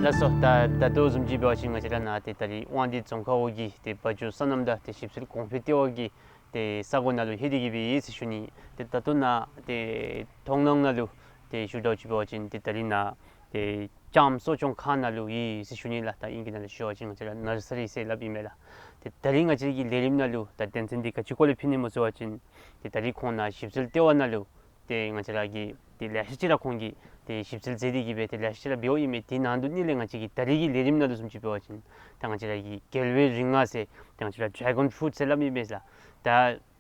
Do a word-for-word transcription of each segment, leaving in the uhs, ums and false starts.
ལགས་སོ། ད་ད་ལྟོ་བཟུམ་ཅིག་འབད་བ་ཅིན་ང་བཅས་ར་ནཱ་ཏེ་ད་རིས་དབང་འདུས་རྫོང་ཁག་འོག་གི་ཏེ་བ་འཇོ་སོ་ནམ་དང་ཏེ་ཞིབ་འཚོལ་གོང་འཕེལ་ལྟེ་བ་གི་ཏེ་ས་གོ་ནང་ལུ་ལྷོད་དེ་གི་སྦེ་ཡོད་ཟེར་ཞུ་ནི། ཏེ་ད་ལྟོ་ནཱ་ཏེ་མཐོང་སྣང་ནང་ལུ་ཏེ་ཞུ་དོ་ཅིག་འབད་བ་ཅིན་ཏེ་ད་རིས་ནཱ་ཏེ་ལྕངམ་གསོ་སྐྱོང་ཁང་ནང་ལུ་ཡོད་ཟེར་ཞུ་ནི་ལགས། ད་ཨིང་སྐད་ནང་ལུ་ཞུ་བ་ཅིན་ང་བཅས་ར་ནར་སི་རི་ཟེར་སླབ་ཨིན་མས་ལགས། ཏེ་ད་རིས་ང་བཅས་ཀྱི་ལས་རིམ་ནང་ལུ་ད་དོན་ཚན་འདི་ག་ཅི་སྐོར་ལས་ཕུལ་ནི་སྨོ་ཟེར་བ་ཅིན་ཏེ་ད་རིས་ཁོང་ནཱ་ཞིབ་འཚོལ་ལྟེ་བ་ནང་ལུ་ཏེ་ང་བཅས་ར་གི་ཏེ་ལེ་ཤ་ཅིག་ར་ཁོང་གིས་ཏེ་ཞིབ་འཚོལ་མཛད་དེ་གི་སྦེ་ཏེ་ལེ་ཤ་ཅིག་ར་འབདཝ་ཨིན་མས། དེ་ནང་དོག་ལས་ང་བཅས་ཀྱི་ད་རིས་ཀྱི་ལས་རིམ་ནང་ལུ་བཟུམ་ཅིག་འབད་བ་ཅིན་ད་ང་བཅས་ར་གི་རྒྱལ་བའི་རིགས་ལྔ་ཟེར་ད་ང་བཅས་ར་ཌེ་གཱོན་ཕུ་རུཊ་ཟེར་སླབ་ཨིན་མས་ལགས། ད་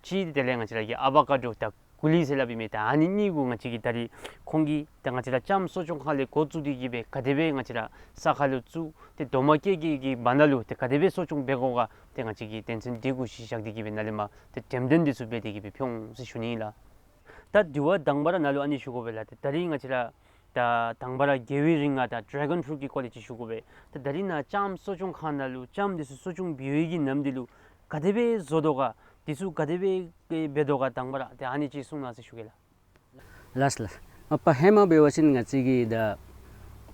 ཅིག་དེ་ལས་ང་བཅས་ར་གི་ཨ་བ་ཀ་ཌོ་དང་ཀུ་ལི་ཟེར་སླབ་ཨིན་མས། ད་ཨ་ནི་གཉིས་གུ་ང་བཅས་ཀྱིས་ད་རིས་ཁོང་གིས་ད་ང་བཅས་ར་ལྕངམ་གསོ་སྐྱོང་ཁང་ལས་འགོ་བཙུགས་ཏེ་གི་སྦེ་ག་དེ་སྦེ་ང་བཅས་ར་ས་ཁར་ལུ་བཙུགས་ཏེ་རྡོག་མ་སྐྱེ་གི་གི་བར་ན་ལུ་ཏེ་ག་དེ་སྦེ་གསོ་སྐྱོང་འབད་དགོ་ག་ཏེ་ང་བཅས་ཀྱིས་དོན་ཚན་འདི་གུ་གཞི་བཞག་སྟེ་གི་སྦེ་ནཱ་ལས་མར་ཏེ་འགྲེམས་སྟོན་འདི་ཚུ་འབད་དེ་གི་སྦེ་ཕུལ་འོང་ཟེར་ཞུ་ནི་ཨིན་ལགས། ད་དྲི་བ་དང་པ་ར་ནཱ་ལུ་ཨ་ནི་ཞུ་དགོ་པས་ལགས། ཏེ་ད་རིས་ང་བཅས་ར་ད་དང་པ་ར་རྒྱལ་བའི་རིགས་ལྔ་དང་ཌེ་གཱོན་ཕུ་རུཊ་ཀྱི་སྐོར་ལས་ཅིག་ཞུ་དགོ་པས། ཏེ་ད་རིས་ནཱ་ལྕངམ་གསོ་སྐྱོང་ཁང་ནང་ལུ་ལྕངམ་འདི་ཚུ་གསོ་སྐྱོང་འབད་བའི་གི་ནམ་འདི་ལུ་ག་དེ་སྦེ་བཟོ་དོ་ག་འདི་ཚུ་ག་དེ་སྦེ་འབད་དོ་ག་དང་པ་ར་ཏེ་ཨ་ནི་ཅིག་གསུང་གནང་ཟེར་ཞུ་གེ་ལགས། ལགས་ལགས། མ་པ་ཧེ་མ་འབད་བ་ཅིན་ང་བཅས་ཀྱིས་ད་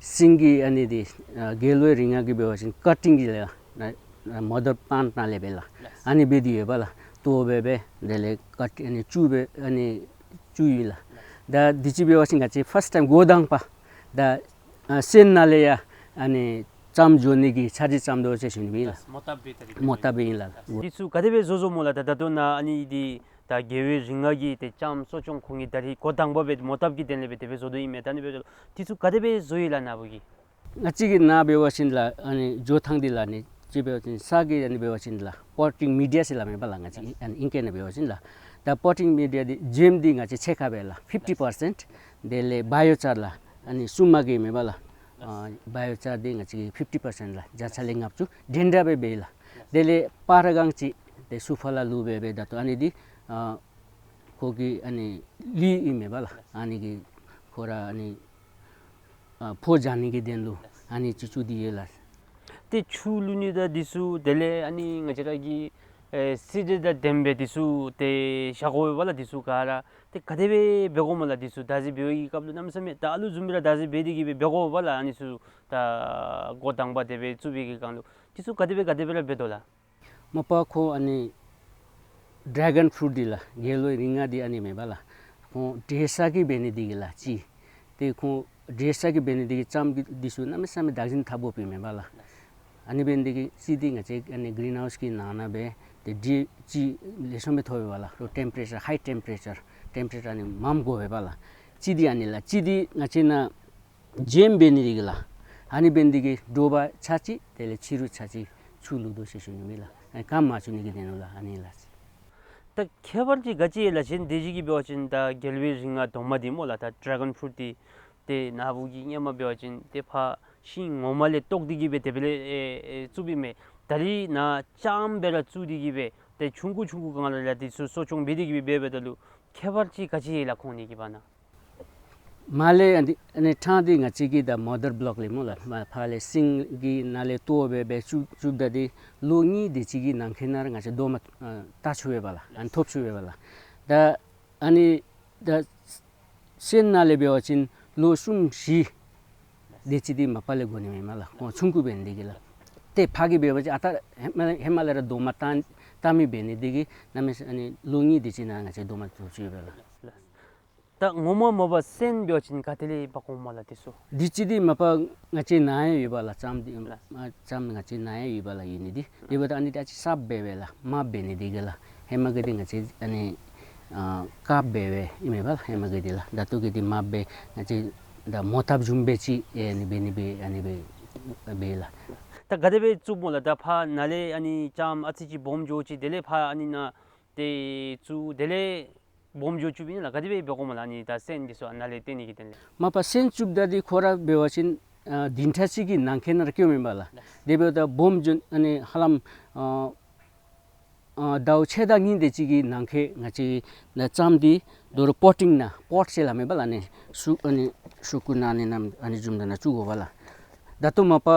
སེང་གེ་ཨ་ནི་འདི་ཨ་རྒྱལ་བའི་རིགས་ལྔ་གི་འབད་བ་ཅིན་ཀ་ཊིང་གི་ལས་ན་མ་དར་པ་ལན་ཊི་ནང་ལས་འབད་ལགས། ཨ་ནི་འབད་དེ་ཡོད་པ་ལགས། ལྟོ་འབད་སྦེ་དེ་ལས་ཀ་ཊིང་ཨ་ནི་བཙུགས་སྦེ་ཨ་ནི་བཙུགས་ཡི་ལགས། ད་འདི་ཅིག་འབད་བ་ཅིན་ང་བཅས་ཕརསཊ་ཊའིམ་འགོ་དང་པ་ད་ཨ་སོན་ནང་ལས་ཡང་ཨ་ནི་ལྕངམ་འགྱོ་ནི་གི་འཆར་གཞི་བརྩམ་དོ་ཟེར་ཞུ་ནི་ཨིན་ལགས། མོ་བཏབ་སྦེ་ད་རིས་མོ་བཏབ་སྦེ་ཨིན་ལགས། འདི་ཚུ་ག་དེ་སྦེ་བཟོ་བཟོཝ་སྨོ་ལགས། ད་ད་ལྟོ་ནཱ་ཨ་ནི་འདི་ད་རྒྱལ་བའི་རིགས་ལྔ་གི་ཏེ་ལྕངམ་གསོ་སྐྱོང་ཁོང་གིས་ད་རིས་འགོ་དང་པ་སྦེ་མོ་བཏབ་ཀྱི་དོན་ལས་སྦེ་དེ་སྦེ་བཟོ་དོ་ཨིན་མས། ད་ཨ་ནི་སྦེ་འདི་ཚུ་ག་དེ་སྦེ་བཟོ་ཡི་ལགས་ནཱ་བུ་གིས། ང་བཅས་ཀྱི་ནཱ་འབད་བ་ཅིན་ལགས་ཨ་ནི་འགྱོ་ཐངས་འདི་ལགས་ཨ་ནི་ཅིག་འབད་བ་ཅིན་ས་གི་ཨ་ནི་འབད་བ་ཅིན་ལགས་པོ་ཊིང་མི་ཌི་ཡ་ཟེར་སླབ་མས་པ་ལགས། ང་བཅས་ཨ་ནི་ཨིང་སྐད་ནང་འབད་བ་ཅིན་ལགས། ད་པོ་ཊིང་མི་ཌི་ཡ་འདི་བྱེམ་འདི་ང་བཅས་ཕྱེད་ཀ་འབད་ལགས་ཕིཕ་ཊི་པར་སེནཊ། དེ་ལས་བཱ་ཡོ་ཅར་ལགས་ཨ་ནི་སྲུང་མ་གི་མས་པ་ལགས། ཨ་བཱ་ཡོ་ཅར་འདི་ང་བཅས་ཕིཕ་ཊི་པར་སེནཊ་ལགས། བརྒྱ་ཆ་ལས་ལྔ་བཅུ་འདྲན་འདྲ་སྦེ་འབད་ལགས། དེ་ལས་སྤར་གང་ཅིག་ཏེ་སུ་ཕ་ལ་ལུ་སྦེ་འབད་ད་ལྟོ་ཨ་ནི་འདི་ཨ་ཁོ་གི་ཨ་ནི་ལུད་ཨིན་མས་པ་ལགས། ཨ་ནི་གི་ཁོ་ར་ཨ་ནི་ཨ་ཕོ་རྒྱག་ནི་གི་དོན་ལུ་ཨ་ནི་ཅིག་བཙུགས་ཏེ་ཡོད་ལགས། ཏེ་ཆུ་བླུག་ནི་དང་འདི་ཚུ་དེ་ལས་ཨ་ནི་ང་བཅས་ར་གི་ཨེ་སི་ཌི་དང་ལྡན་པའི་འདི་ཚུ་ཏེ་བཞག་དགོ་པས་པ་ལགས། འདི་ཚུ་ག་ར་ཏེ་ག་དེ་སྦེ་འབད་དགོ་སྨོ་ལགས། འདི་ཚུ་བདག་འཛིན་འབད་བའི་སྐབས་ལུ་གནམ་མེད་ས་མེད་ད་ཨ་ལུ་བཟུམ་སྦེ་ར་བདག་འཛིན་འབད་དེ་གི་སྦེ་འབད་དགོ་པས་པ་ལགས། ཨ་ནི་ཚུ་ད་འགོ་དང་པ་དེ་སྦེ་བཙུགས་པའི་གི་སྒང་ལུ་འདི་ཚུ་ག་དེ་སྦེ་ག་དེ་སྦེ་ར་འབད་དོ་ལགས། མ་པ་ཁོ་ཨ་ནི་ཌེ་གཱོན་ཕུ་རུཊ་འདི་ལགས་རྒྱལ་བའི་རིགས་ལྔ་འདི་ཨ་ནི་མས་པ་ལགས། ཁོང་འབྲས་བཟའ་གི་འབད་ནི་འདི་གིས་ལགས་ཅིག་ཏེ་ཁོང་འབྲས་བཟའ་གི་འབད་ནི་འདི་གིས་ལྕངམ་གི་འདི་ཚུ་གནམ་མེད་ས་མེད་བདག་འཛིན་འཐབ་དགོཔ་ཨིན་མས་པ་ལགས། ཨ་ནི་འབད་ནི་འདི་གིས་ཅིག་འདི་ང་བཅས་ཨ་ནི་གི་རིན་ཧའུསི་གི་ནང་ན་འབད་ཏེ་འབྲས་ཅིག་ལེགས་ཤོམ་སྦེ་ཐོབ་པས་པ་ལགས། རོ་ཊེམ་པ་རེ་ཅར་ཧའི་ཊེམ་པ་རེ་ཅར་ཊེམ་པ་རེ་ཅར་ཨ་ནི་མངམ་དགོ་པས་པ་ལགས། ཅིག་འདི་ཨ་ནི་ལགས་ཅིག་འདི་ང་བཅས་ནཱ་བྱེམ་འབད་ནི་འདི་གིས་ལགས། ཨ་ནི་འབད་ནི་འདི་གིས་དྲོ་པ་ཚར་གཅིག་དེ་ལས་ཕྱི་རུ་ཚར་གཅིག་ཆུ་བླུག་དོ་ཟེར་ཞུ་ནི་ཨིན་ལགས། ཨ་ནི་སྐམ་མ་བཅུག་ནི་གི་དོན་ལུ་ལགས་ཨ་ནི་ལགས། ད་ཁྱད་པར་ཅིག་ག་ཅི་ཡོད་ལགས། གཞན་དེ་ཅིག་གིས་འབད་བ་ཅིན་ད་རྒྱལ་བའི་རིགས་ལྔ་རྡོག་མ་འདི་སྨོ་ལགས། ད་ཌེ་གཱོན་ཕུ་རུཊ་འདི་ཏེ་ནཱ་བུ་གིས་སྔོན་མ་འབད་བ་ཅིན་ཏེ་ཕར་ཤིང་ངོ་མ་ལས་བཏོག་སྟེ་གི་སྦེ་དེ་སྦེ་ལས་ཨེ་ཨེ་བཙུགསཔ་ཨིན་མས། ད་རིས་ནཱ་ལྕངམ་སྦེ་ར་བཙུགས་ཏེ་གི་སྦེ་ཏེ་ཆུང་ཀུ་ཆུང་ཀུ་སྒང་ལས་ལགས་འདི་ཚུ་གསོ་སྐྱོང་འབད་དེ་གི་སྦེ་འབད་འབདཝ་ད་ལུ་ཁྱད་པར་ཅིག་ག་ཅི་ཡོད་ལགས་ཁོང་གཉིས་ཀྱི་བར་ན། མར་ལས་ཨ་ནི་ཨ་ནི་ཕྲང་འདི་ང་བཅས་ཀྱི་ད་མོ་དར་བློག་ལས་སྨོ་ལགས། མར་ཕར་ལས་སེང་གི་ནང་ལས་ལྟོ་འབད་སྦེ་བཙུགས་བཙུགསཔ་ད་འདི་ལོ་གཉིས་དེ་ཅིག་གི་ནང་འཁོད་ནང་ར་ང་བཅས་རྡོག་མ་ཨ་བཏགས་ཚུགས་པས་པ་ལགས། ཨ་ནི་ཐོབ་ཚུགས་པས་པ་ལགས། ད་ཨ་ནི་ད་སོན་ནང་ལས་འབད་བ་ཅིན་ལོ་གསུམ་བཞི་དེ་ཅིག་འདི་མ་པ་ལས་འགོར་ནི་མས་པ་ལགས། ཁོང་ཆུང་ཀུ་འབད་ནི་འདི་གིས་ལགས། ཏེ་ཕར་གྱི་འབད་བ་ཅིན་ཨ་རྟག་ཧེ་མ་ཧེ་མ་ལས་ར་རྡོག་མ་བཏགས་བཏགས་མི་འབད་ནི་འདི་གིས་གནམ་མེད་ས་ཨ་ནི་ལོ་གཉིས་དེ་ཅིག་ནང་ང་བཅས་རྡོག་མ་ཐོབ་ཚུགས་པས་ལགས། ད་ངོ་མ་མ་པ་སོན་འབད་བ་ཅིན་ག་ཏེ་ལས་འབག་འོངམ་སྨོ་ལགས་འདི་ཚུ། འདི་ཅིག་འདི་མ་པ་ང་བཅས་ནཱ་ཡང་ཡོད་པ་ལགས། ལྕངམ་འདི་ལགས། ཨ་ལྕངམ་ང་བཅས་ནཱ་ཡང་ཡོད་པ་ལགས། ཡོད་ནི་འདི་དེ་འབདཝ་ད་ཨ་ནི་ད་ཅིག་སྲབ་སྦེ་འབད་ལགས། དམརཔོ་འབད་ནི་འདི་གིས་ལགས། ཧེ་མ་གི་འདི་ང་བཅས་ཨ་ནི་ཨ་དཀརཔོ་སྦེ་འབད་ཨིན་མས་པ་ལགས། ཧེ་མ་གི་འདི་ལགས། ད་ལྟོ་གི་འདི་དམརཔོ་སྦེ་ང་བཅས་ད་མོ་བཏབ་བཟུམ་སྦེ་ཅིག་ཨེ་ནི་འབད་ནི་སྦེ་ཨ་ནི་སྦེ་འབད་ལགས། ད་ག་དེ་སྦེ་བཙུགསཔ་སྨོ་ལགས། ད་ཕར་ནཱ་ལས་ཨ་ནི་ལྕངམ་ཨ་ཙི་ཅིག་སྦོམ་འགྱོ་ཅི། དེ་ལས་ཕར་ཨ་ནི་ནཱ་ཏེ་བཙུགས་དེ་ལས་སྦོམ་འགྱོ་བཅུགཔ་ཨིན་ན་ལགས། ག་དེ་སྦེ་འབད་དགོཔ་སྨོ་ལགས། ཨ་ནི་ད་སོན་འདི་ཚུ་ནཱ་ལས་བཏོན་ནི་གི་དོན་ལས། མ་པ་སོན་བཙུགསཔ་ད་འདི་ཁོ་ར་འབད་བ་ཅིན་ཨ་བདུན་ཕྲག་གཅིག་གི་ནང་འཁོད་ནང་ར་སྐྱེཝ་མས་པ་ལགས། དེ་འབདཝ་ད་སྦོམ་འགྱོ་ཨ་ནི་ཧ་ལམ་ཨ་ཨ་ཟླཝ་ཕྱེད་དང་གཉིས་དེ་ཅིག་གི་ནང་འཁོད་ང་བཅས་ནཱ་ལྕངམ་འདི་དོ་རུང་པོ་ཊིང་ནང་པོཊ་ཟེར་སླབ་མས་པ་ལགས། ཨ་ནི་ཤུ་ཨ་ནི་ཤུ་གུ་ནང་ཨ་ནི་ནམ་ཨ་ནི་བཟུམ་ད་ནང་བཙུགས་དགོ་པ་ལགས། ད་ལྟོ་མ་པ་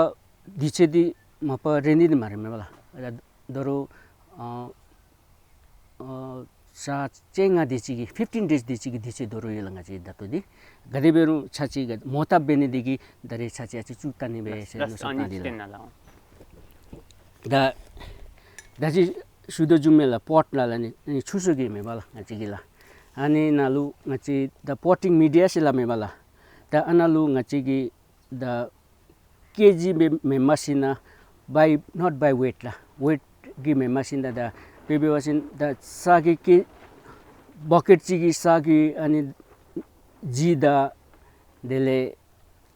འདི་ཚུ་འདི་མ་པ་རེ་ནི་འདི་མ་རེ་མས་པ་ལགས། དོ་རུང་ཨ་ཨ་ ཞག་བཅོ་ལྔ་དེ་ཅིག་གི་ཕིཕ་ཊིན་ཌེ་ཛི་དེ་ཅིག་གི་དུས་ཚོད་དོ་རུང་ཡོད་ལགས། ང་བཅས་ད་ལྟོ་འདི་ག་དེ་འབད་རུང་ཚར་གཅིག་ག་མོ་བཏབ་འབད་ནི་དེ་གིས་ད་རེས་ཚར་གཅིག་ཨ་ཙི་བཙུགས་བལྟ་ནི་སྦེ་ཟེར་མནོ་བསམ་བཏང་སྟེ་ལགས། ད་ད་ཅི་ཞུ་དོ་བཟུམ་སྦེ་ལགས། པོཊ་ནང་ལགས་ཨ་ནི་ཨ་ནི་ཆུ་ཚོད་ཀྱི་མེན་པ་ལགས། ང་བཅས་ཀྱི་ལགས་ཨ་ནི་ནང་ལུ་ང་བཅས་ད་པོ་ཊིང་མི་ཌི་ཡ་ཟེར་སླབ་མེན་པ་ལགས། ད་ཨ་ནཱ་ལུ་ང་བཅས་ཀྱི་ད་ཀེ་ཇི་སྦེ་མེན་མས་ཟེར་ན་by, not by weight ལགས། ཝེཊ་ཀྱིས་མེན་མས་ཟེར་ན་ད་དཔེ་འབད་བ་ཅིན་ད་ས་གི་ཀེ་བ་ཀེཊ་གཅིག་གི་ས་གི་ཨ་ནི་ལྗིད་དང་དེ་ལས་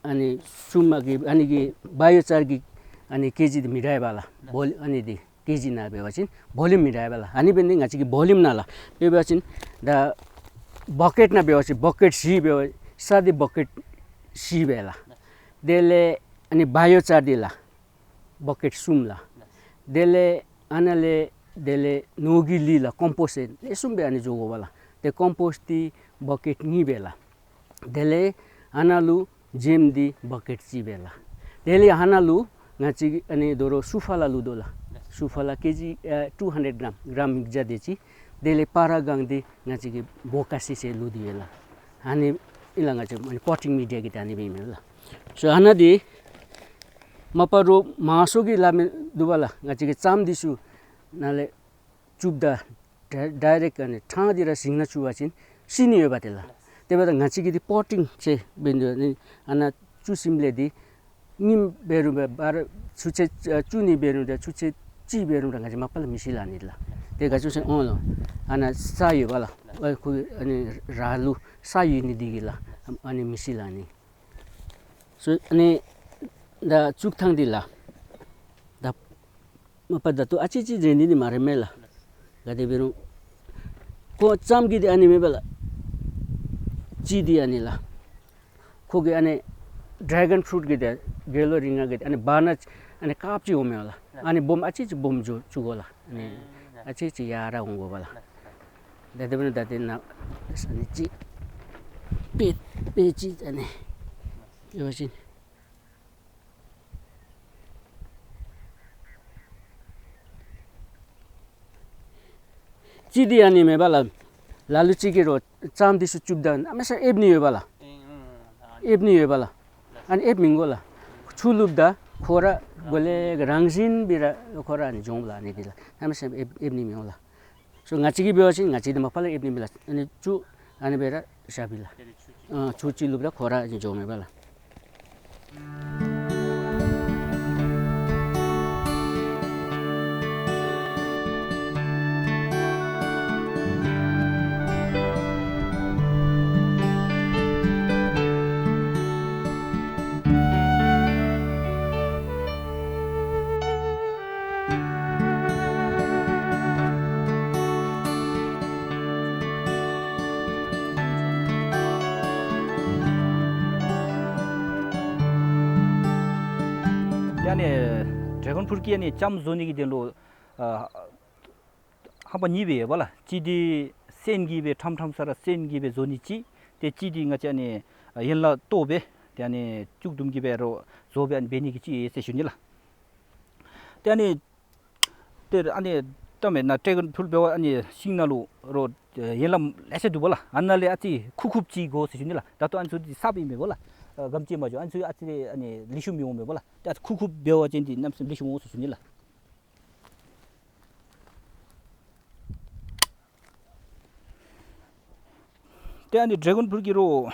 ཨ་ནི་སྲུངམ་གི་ཨ་ནི་གི་བའི་ཡོ་ཅར་གྱི་ཨ་ནི་ཀེ་ཇི་འདི་མི་འདྲཝ་ལགས། བོ་ལི་ཨ་ནི་འདི་ཀེ་ཇི་ནང་འབད་བ་ཅིན་བོ་ལུམ་མི་འདྲཝ་ལགས། ཨ་ནི་འབད་ནི་ང་བཅས་ཀྱི་བོ་ལུམ་ནང་ལགས། དཔེ་འབད་བ་ཅིན་ད་བ་ཀེཊ་ནང་འབད་བ་ཅིན་བ་ཀེཊ་བཞི་འབད་བ་ས་འདི་བ་ཀེཊ་བཞི་སྦེ་ལགས། དེ་ལས་ཨ་ནི་བའི་ཡོ་ཅར་འདི་ལགས་བ་ཀེཊ་གསུམ་ལགས། དེ་ལས་ཨ་ནཱ་ལས་དེ་ལས་ནོར་གྱི་ལུད་ལགས་ཀོམ་པོསཊ་ཟེར་ལེགས་ཤོམ་སྦེ་ཨ་ནི་འགྱོ་དགོ་པས་ལགས། ཏེ་ཀོམ་པོསཊ་འདི་བ་ཀེཊ་གཉིས་སྦེ་ལགས། དེ་ལས་ཨ་ནཱ་ལུ་བྱེམ་འདི་བ་ཀེཊ་གཅིག་སྦེ་ལགས། དེ་ལས་ཨ་ནཱ་ལུ་ང་བཅས་ཀྱི་ཨ་ནི་དོ་རུང་སུ་ཕ་ལ་བླུག་དོ་ལགས། སུ་ཕ་ལ་ཀེ་ཇི་ཨ་ཊུ་ཧན་ཌེཌ་གྲམ་གྲམ་ཉིས་བརྒྱ་དེ་ཅིག། དེ་ལས་པ་ར་གང་འདི་ང་བཅས་ཀྱིས་བོ་ཀ་སི་ཟེར་བླུག་སྟེ་ཡོད་ལགས། ཨ་ནི་ཨིན་ལགས། ང་བཅས་ཨ་ནི་པོ་ཊིང་མི་ཌི་ཡ་གི་ད་ཨ་ནི་སྦེ་ཨིན་མས་ལགས། སོ་ཨ་ནཱ་འདི་མ་པ་རོགས་མང་ཤོས་ཀྱིས་སླབ་མི་འདུག་པ་ལགས། ང་བཅས་ཀྱི་རྩམ་འདི་ཚུ་ནང་ལས་བཙུགསཔ་ད་ཌའི་ཌའི་རེཀཊ་ཨ་ནི་ཕྲང་སྟེ་ར་ཞིང་ནང་བཙུགས་པ་ཅིན་ཤི་ནི་ཡོདཔ་དེ་ལགས། དེ་འབདཝ་ད་ང་བཅས་ཀྱིས་འདི་པོ་ཊིང་ཟེར་འབད་ནི་འདི་ཨ་ནཱ་བཙུགས་ཞིནམ་ལས་འདི་ཉིནམ་འབད་རུང་འབད་བར་ཆུ་ཚོད་བཅུ་གཉིས་འབད་རུང་འདྲ་ཆུ་ཚོད་གཅིག་འབད་རུང་འདྲ་ང་བཅས་མ་པ་ལས་མི་ཤི་ལགས་ཨ་ནི་ལགས། དེ་ག་ཅི་ཟེར་ཨོང་ལོ་ཨ་ནཱ་ས་ཡོདཔ་ལགས། ཨ་ཁོ་ཨ་ནི་ར་ལུ་ས་ཡོད་ནི་འདི་གིས་ལགས་ཨ་ནི་མི་ཤི་ལགས་ཨ་ནི། སོ་ཨ་ནི་ད་བཙུགས་ཐངས་འདི་ལགས། ད་མ་པ་ད་ལྟོ་ཨ་ཙི་ཙི་རེ་ནི་འདི་མ་རེ་མས་ལགས། ག་དེ་འབད་རུང་ཁོ་རྩམ་གྱི་འདི་ཨ་ནི་མེན་པ་ལགས། ལྕི་འདི་ཨ་ནི་ལགས། ཁོ་གི་ཨ་ནི་ཌྲེ་གཱོན་ཕུ་རུཊ་གི་འདི་དགེ་སློང་རིགས་ལྔ་གི་ཨ་ནི་བར་ན་ཨ་ནི་དཀརཔོ་ཅིག་འོང་མས་ལགས། ཨ་ནི་སྦོམ་ཨ་ཙི་ཙི་སྦོམ་འགྱོ་བཅུག་དགོ་ལགས། ཨ་ནི་ཨ་ཙི་ཙི་ཡར་ར་འོང་དགོ་པས་ལགས། ད་དེ་འབད་ནི་ད་དེ་ནང་ཨ་ནི་ཅིག་དཔེ་དཔེ་ཅིག་ཨ་ནི་ཡོད་པ་ཅིན། ལྕི་འདི་ཨ་ནི་མེན་པ་ལགས། ལ་ལུ་ཅིག་གིས་རོགས་རྩམ་འདི་ཚུ་བཙུགསཔ་ད་གནམ་མེད་ས་མེད་ཨེབ་ནི་ཡོད་པས་ལགས། ཨེབ་ནི་ཡོད་པས་ལགས། ཨ་ནི་ཨེབ་མི་དགོ་ལགས། ཆུ་བླུགསཔ་ད་ཁོ་ར་གོ་ལེ་ག་རང་བཞིན་སྦེ་ར་ཁོ་ར་ཨ་ནི་འགྱོཝ་ལགས། ཨ་ནི་འདི་ལགས་གནམ་མེད་ས་མེད་ཨེབ་ཨེབ་ནི་མི་འོང་ལགས། སོ་ང་བཅས་ཀྱིས་འབད་བ་ཅིན་ང་བཅས་འདི་མ་པ་ལས་ཨེབ་ནི་མེད་ལགས། ཨ་ནི་ཆུ་ཨ་ནི་སྦེ་ར་བཞག་པས་ལགས། ཨ་ཆུ་ཅིག་བླུགསཔ་ད་ཁོ་ར་ཨ་ནི་འགྱོཝ་མས་པ་ལགས། ད་ཨ་ནི་ཌྲེ་གཱོན་ཕུ་རུཊ་ཀྱི་ཨ་ནི་ལྕངམ་བཟོ་ནི་གི་དོན་ལུ་ཨ་རྣམ་པ་གཉིས་སྦེ་ཡོད་པས་ལགས། གཅིག་འདི་སོན་གྱིས་སྦེ་ཁྲམ་ཁྲམ་ས་ར་སོན་གྱིས་སྦེ་བཟོ་ནི་གཅིག། ཏེ་གཅིག་འདི་ང་བཅས་ཨ་ནི་ཡན་ལག་བཏོག་སྦེ་ཏེ་ཨ་ནི་བཅུད་བསྡུ་གི་སྦེ་རོགས་བཟོ་སྦེ་ཨ་ནི་འབད་ནི་གི་ཅིག་ཡོད་ཟེར་ཞུ་ནི་ལགས། ཏེ་ཨ་ནི་ཏེ་ཨ་ནི་ད་མེན་ན་ཌྲེ་གཱོན་ཕུ་རུཊ་འབད་བ་ཨ་ནི་ཤིང་ནང་ལུ་རོགས་ཡན་ལག་ལེ་ཤ་འདུག་པས་ལགས། ཨ་ནཱ་ལས་ཨ་ཙི་ཁུག་ཁུགཔ་ཅིག་དགོ་ཟེར་ཞུ་ནི་ལགས། ད་ལྟོ་ཨ་ནི་ཚུ་འདི་གསརཔ་ཨིན་མས་པ་ལགས། ཨ་གམ་ཅིག་མ་འགྱོ། ཨ་ནི་ཚུ་ཨ་ཙི་ཨ་ནི་ལེགས་ཤོམ་མི་འོང་མས་པ་ལགས། ཏེ་ཨ་ཁུག་ཁུགཔ་འབད་བ་ཅིན་འདི་གནམ་མེད་ས་མེད་ལེགས་ཤོམ་འོང་ཟེར་ཞུ་ནི་ལགས། ཏེ་ཨ་ནི་ཌྲེ་གཱོན་ཕུ་རུཊ་ཀྱི་རོགས་